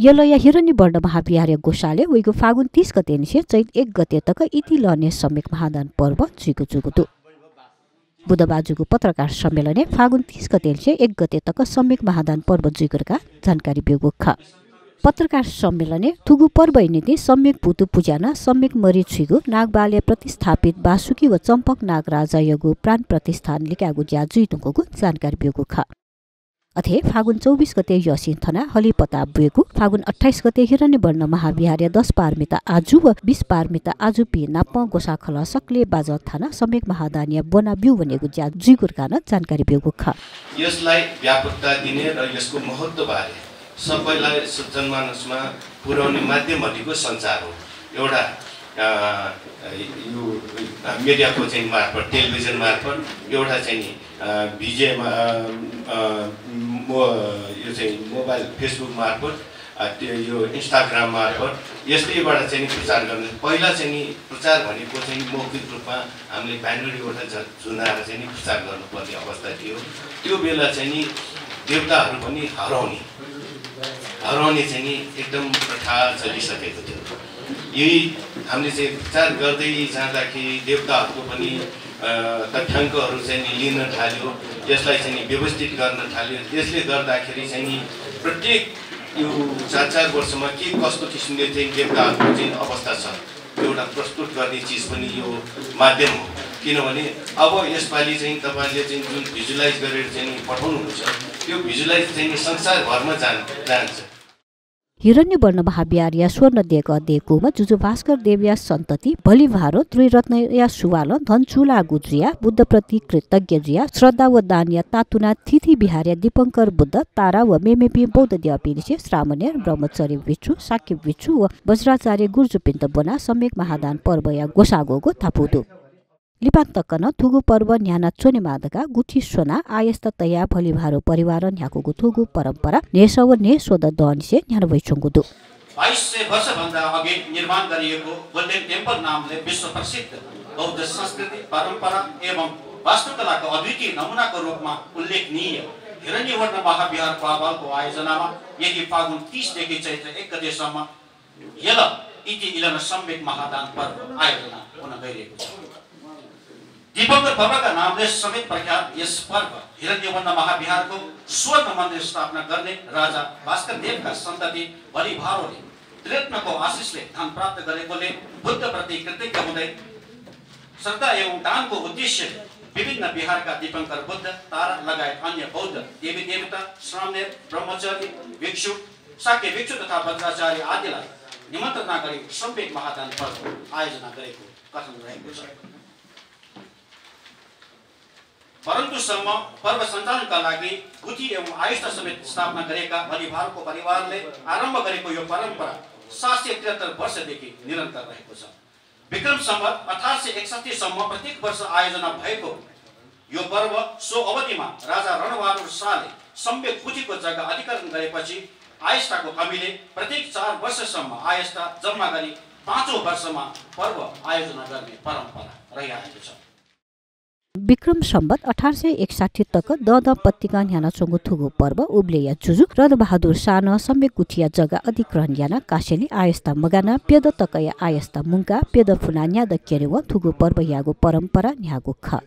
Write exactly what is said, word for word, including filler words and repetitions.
यलया हिरण्यवर्ण महाविहारया ग्वसालय् वइगु फागुन तीस गतेनिसें चैत एक गते तक इतिलहने सम्यक महादान पर्व जुइगु जूगु दु। बुधबाः जूगु पत्रकार सम्मेलनय् फागुन तीस गतेनिसें एक गते तक सम्यक महादान पर्व जुइगु धकाः जानकारी ब्यूगु खः। पत्रकार सम्मेलनय् थुगु पर्वया निंतिं सम्यक पुतु पुज्यानाः सम्यक मरि छुइगु नागबहालय् प्रतिस्थापित बासुकी व चम्पक नागराजायागु प्राण प्रतिष्ठान लिकायेगु ज्या जुइधुंकूगु जानकारी ब्यूगु खः। अथे फागुन चौबिस गते यःसिं थनाः हलिपता ब्वयेगु, फागुन अट्ठाइस गते हिरण्यवर्ण महाविहारया दश पारमिता आजु व बीस पारमिता आजुपिं नाप ग्वसाः खलः सकलें बाजं थानाः सम्यक महादानया ब्वना ब्यू वनेगु ज्या जुइगु धकाः नं जानकारी ब्यूगु खः। यसलाई व्यापकता दिने र यसको महत्त्वबारे सबैलाई स-, जनमानसमा पुर्‍याउने माध्यमहरूको सञ्चार हो। एउटा, अ, यो, अ, मिडियाको चाहिँ मार्फत, टेलिभिजन मार्फत, एउटा चाहिँ नि, अ, भिजुअलमा, अ, अ, मो-, यो चाहिँ मोबाइल, Facebook मार्फत, अ, त्यो यो Instagram मार्फत, यस्तैबाट चाहिँ नि प्रचार गर्ने। पहिला चाहिँ नि प्रचार भनेको चाहिँ नि मौखिक रूपमा हामीले ब्यानरबाट ज-, झुनाएर चाहिँ नि प्रचार गर्नुपर्ने अवस्था थियो। त्यो बेला चाहिँ नि देवताहरू पनि हराउने, हराउने चाहिँ नि एकदम प्रथा चलिसकेको थियो। यही हामीले चाहिँ प्रचार गर्दै जाँदाखेरि देवताहरूको पनि, अ, तथ्याङ्कहरू चाहिँ नि लिन थाल्यो, यसलाई चाहिँ नि व्यवस्थित गर्न थाल्यो। यसले गर्दाखेरि चाहिँ नि प्रत्येक यो चार चार वर्षमा के कस्तो किसिमले चाहिँ देवताहरूको चाहिँ अवस्था छ, एउटा प्रस्तुत गर्ने चिज पनि यो माध्यम हो। किनभने अब यसपालि चाहिँ तपाईँले चाहिँ जुन भिजुअलाइज गरेर चाहिँ नि पठाउनुहुन्छ, त्यो भिजुअलाइज चाहिँ नि संसारभरमा जान-, जान्छ। हिरण्यवर्ण महाविहारया स्वर्ण देगः देकूम्ह जुजु भास्कर देवया सन्तति भलिभारो त्रिरत्नया सुवालं धन चूलाःगु जुयाः बुद्धप्रति कृतज्ञ जुयाः श्रद्धा व दानया तातुनाः थीथी विहारया दीपंकर बुद्ध, तारा व मेमेपिं बौद्ध देवपिंलिसे श्रामणेर, ब्रह्मचर्य भिक्षु, शाक्य भिक्षु व वज्राचार्य गुर्जुपिन्त ब्वनाः सम्यक महादान पर्वया ग्वसाः ग्वःगु धापू दु। लिपा तक नं थुगु पर्व न्ह्याना च्वनेमाः धकाः गुथि स्वनाः आयस्ता तयाः भलिभारो परिवारं न्ह्याकूगु थुगु परम्परा न्हय्‌सः व न्हय्‌स्वदँ दँनिसें न्ह्याना वइच्वंगु दु। बाइस सय वर्षभन्दा अघि निर्माण गरिएको गोल्डन टेम्पल नामले विश्व प्रसिद्ध बौद्ध संस्कृति, परम्परा एवं वास्तुकलाको अद्वितीय नमुनाको रूपमा उल्लेखनीय हिरण्यवर्ण महाविहार ग्वाःपालको आयोजनामा यही फागुन तीस देखि चैत्र एक गतेसम्म यल इतिलहने सम्यक महादान पर्व आयोजना हुन गइरहेको छ। दीपंकर बाबाका नामले समेत प्रख्यात यस पर्व हिरण्यवर्ण महाविहारको स्वर्ण मन्दिर स्थापना गर्ने राजा भास्कर देवका सन्तति भलिभारोले त्रिरत्नको आशिषले धन प्राप्त गरेकोले बुद्धप्रति कृतज्ञ हुँदै श्रद्धा एवं दानको उद्देश्यले विभिन्न विहारका दीपंकर बुद्ध, तारा लगायत अन्य बौद्ध देवीदेवता, श्रामणेर, ब्रह्मचारी, भिक्षु, शाक्य भिक्षु तथा वज्राचार्य आदिलाई निमन्त्रणा गरी सम्यक महादान पर्व आयोजना गरेको कथन रहेको छ। परन्तु सम्म पर्व सञ्चालनका लागि गुथि एवं आयस्ता समेत स्थापना गरेका भलिभारोको परिवारले आरम्भ गरेको यो परम्परा सात सय त्रिहत्तर वर्षदेखि निरन्तर रहेको छ। विक्रम सम्वत अठार सय एकसट्ठी सम्म प्रत्येक वर्ष आयोजना भएको यो पर्व सो अवधिमा राजा रणबहादुर शाहले सम्यक गुथिको जग्गा अधिकरण गरेपछि आयस्ताको कमीले प्रत्येक चार वर्षसम्म आयस्ता जम्मा गरी पाँचौं वर्षमा पर्व आयोजना गर्ने परम्परा रहिआएको छ। विक्रम सम्वत अठार सय एकसट्ठी तक दँदँ पत्तिकं न्ह्यानाच्वंगु थुगु पर्व उबलय्‌या जुजु रणबहादुर शाहं सम्यक गुथिया जग्गा अधिग्रहण यानाः कास्यलि आयस्ता मगानाः प्यदँ तकया आयस्ता मुंकाः प्यदँ फुनाः न्यादँ क्यनेवं थुगु पर्व याःगु परम्परा न्ह्याःगु खः।